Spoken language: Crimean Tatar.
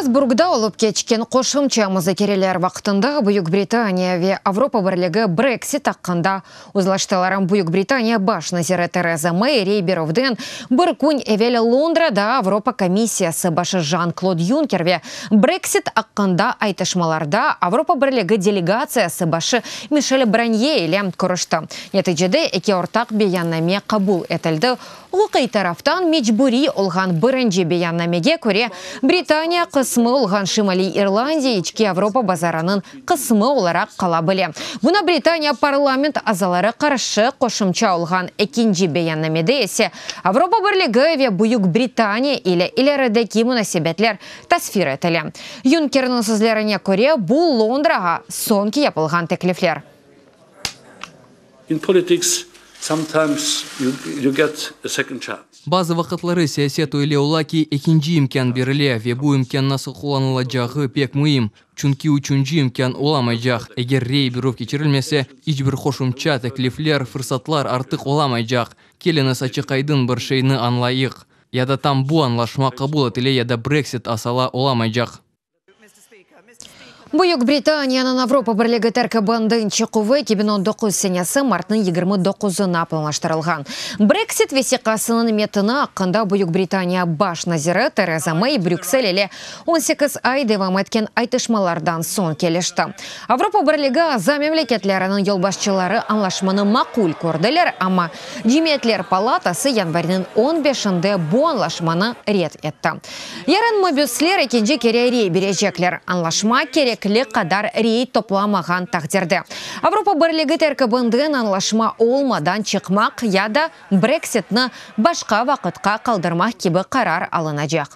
Strasburgda olıp keçken qoşumça muzakereler vaqtında Büyük Britaniya ve Avropa Birligi Brexit aqqında uzlaştılar. Büyük Britaniya baş naziri Tereza Mey rey berüvden bir kün evel Londrada Avropa komissiyası başı Jan-Klod Yunker ve Brexit aqqında aytışmalarda Avropa Birligi delegatsiyası başı Mişel Barnye ile körüşti. Neticede eki ortaq beyanname qabul etildi. Uquqiy taraftan mecburiy olğan birinci beyannamege köre, Britaniya qısmı olğan Şimaliy İrlandiya içki Avropa bazarınıñ qısmı olaraq qala bile. Buna Britaniya parlament azaları qarşı, qoşumça olğan ekinci beyannamede ise Avropa Birligi ve Büyük Britaniya ile ilerideki munasebetler tasfir etile. Yunkerniñ sözlerine köre, bu Londrağa soñki yapılğan teklifler. In politics, sometimes you get a second chance. Bazı vaqıtları siyaset öyle ola ki, ekinci imkân berile ve bu imkân nasıl qullanılacağı pek müim. Çünki üçünci imkân olamaycaq, eger rey berüv keçirilmese, iç bir qoşumça teklifler, fırsatlar artıq olamaycaq. Keliñiz açıq-aydın bir şeyni añlayıq, ya da tam bu añlaşma qabul etile ya da Brexit asala olamaycaq. Büyük Britaniyanıñ Avropa Birligi terkibinden çıquvı 2019 senesi martnıñ 29-ına planlaştırılğan. Brexit vesiqasınıñ metini aqqında Büyük Britaniya baş naziri Tereza Mey Brüksel ile 18 ay devam etken aytışmalardan soñ kelişti. Avropa Birligi aza memleketleriniñ yolbaşçıları añlaşmanı maqul kördiler, amma Cemiyetler palatası yanvarniñ 15-inde bu añlaşmanı red etti. Yarın mabüsler ekinci kere rey berecekler, añlaşma kerekli qadar rey toplamağan taqdirde, Avropa Birligi terkibinden añlaşma olmadan çıqmaq ya da Brexitni başqa vaqıtqa qaldırmaq kibi qarar alınacaq.